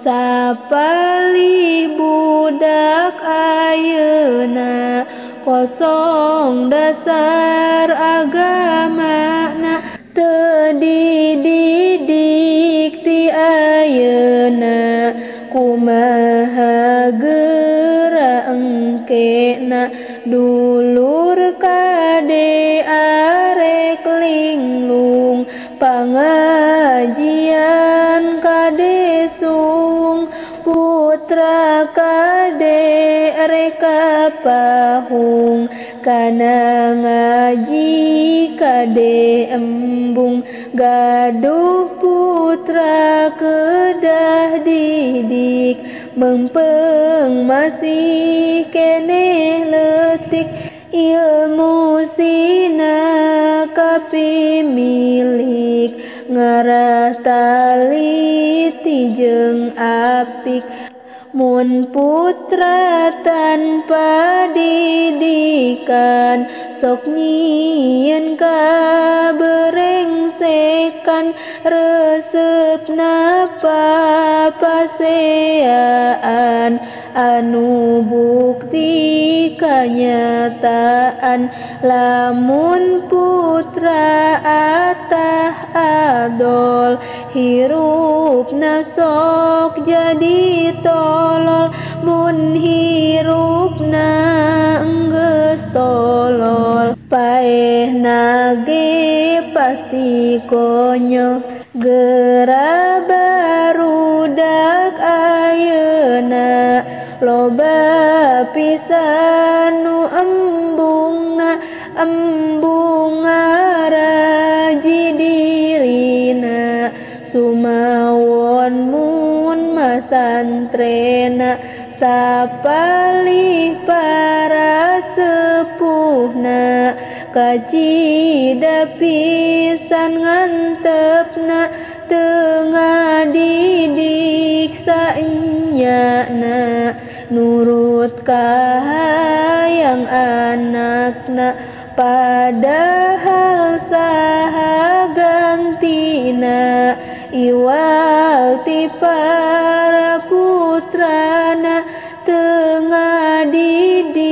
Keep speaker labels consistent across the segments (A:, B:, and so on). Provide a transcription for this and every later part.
A: Sapalih budak ayeuna kosong dasar agamana teu dididik ti ayeuna kumaha geura engkena dulur kade arek linglung pangajian kade sung putra kade rek pahung kana ngaji kade embung gaduh putra kedah didik mempeng masih keneh leutik ilmu sina kapimilik ngarah taliti jeung apik mun putra tanpa didikan sok nyieun kaberengsekan resep napa paseaan anu bukti kanyataan lamun putra atah adol hirupna sok jadi tolol mun hirupna enggeus tolol paehna ge pasti konyol. Geura barudak ayeuna loba pisan nu embungna embung ngaraji dirina sumawon mun masantrena sapalih para sepuhna kacida pisan ngantepna teu ngadidik saenyana nurut kahayang anakna padahal saha gantina iwal ti para putrana teu ngadidik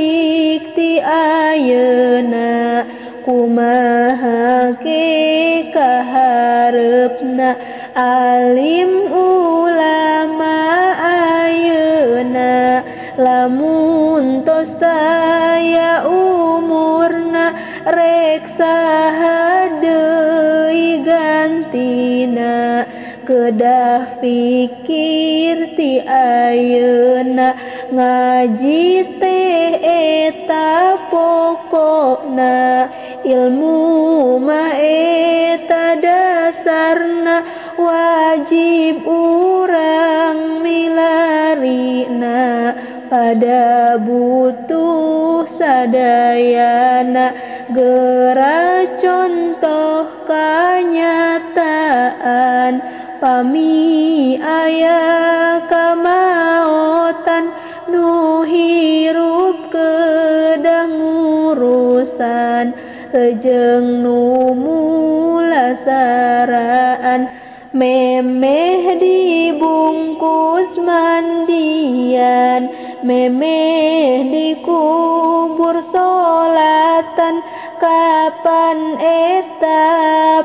A: ti ayeuna kumaha ke kahareupna alim ulama ayeuna lamun tos taya umurna rek saha deui gantina kedah pikir ti ayeuna ngaji teh eta pokokna ilmu mah eta dasarna wajib urang milarina pada butuh sadayana geura contoh kanyataan pami aya kamaotan nu hirup kedah ngurusan rejeng nu mulasaraan memeh dibungkus mandian memeh dikubur solatan kapan eta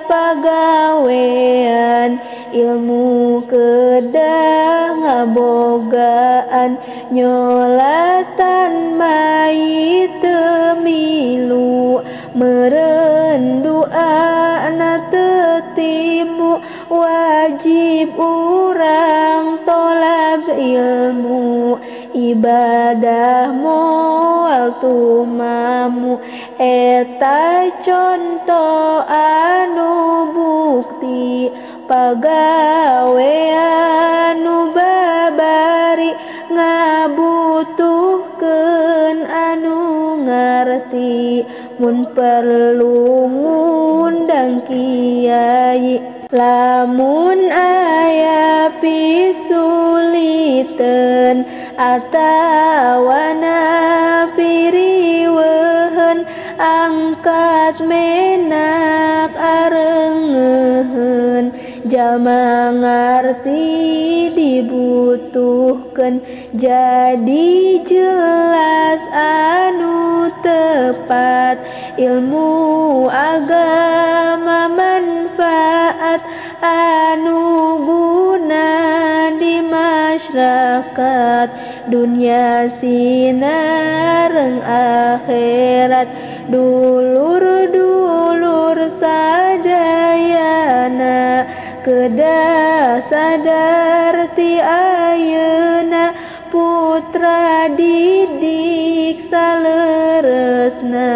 A: pagawean ilmu kedah ngabogaan nyolatan mayit teu milu meureun duana teu timu wajib urang tolab ilmu ibadah moal tumamu eta conto anu bukti pagawean nu babari ngabutuhkeun anu ngarti mun perlu ngundang kiai lamun aya pisuliteun atawana piriweuheun angkat menak arengeuheun jalma ngarti dibutuhkeun. dibutuhkeun jadi jelas anu tepat ilmu agama manfaat anu guna di masyarakat dunia sinareng akhirat dulur-dulur sadayana kedah sadar ti ayeuna putra didik saleresna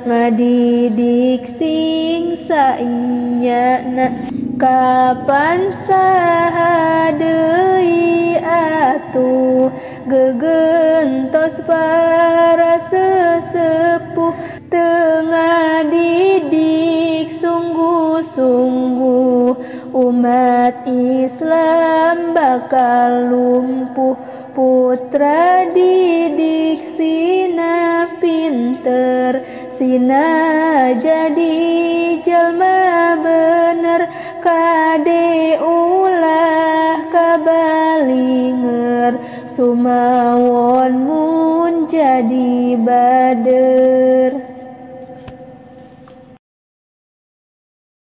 A: ngadidik sing saenyana kapan saha deui atuh gegentos para sesepuh teu ngadidik sungguh-sungguh umat Islam bakal lumpuh putra didik sina pinter sina jadi jelma bener kade ulah kabalinger sumawon mun jadi bader.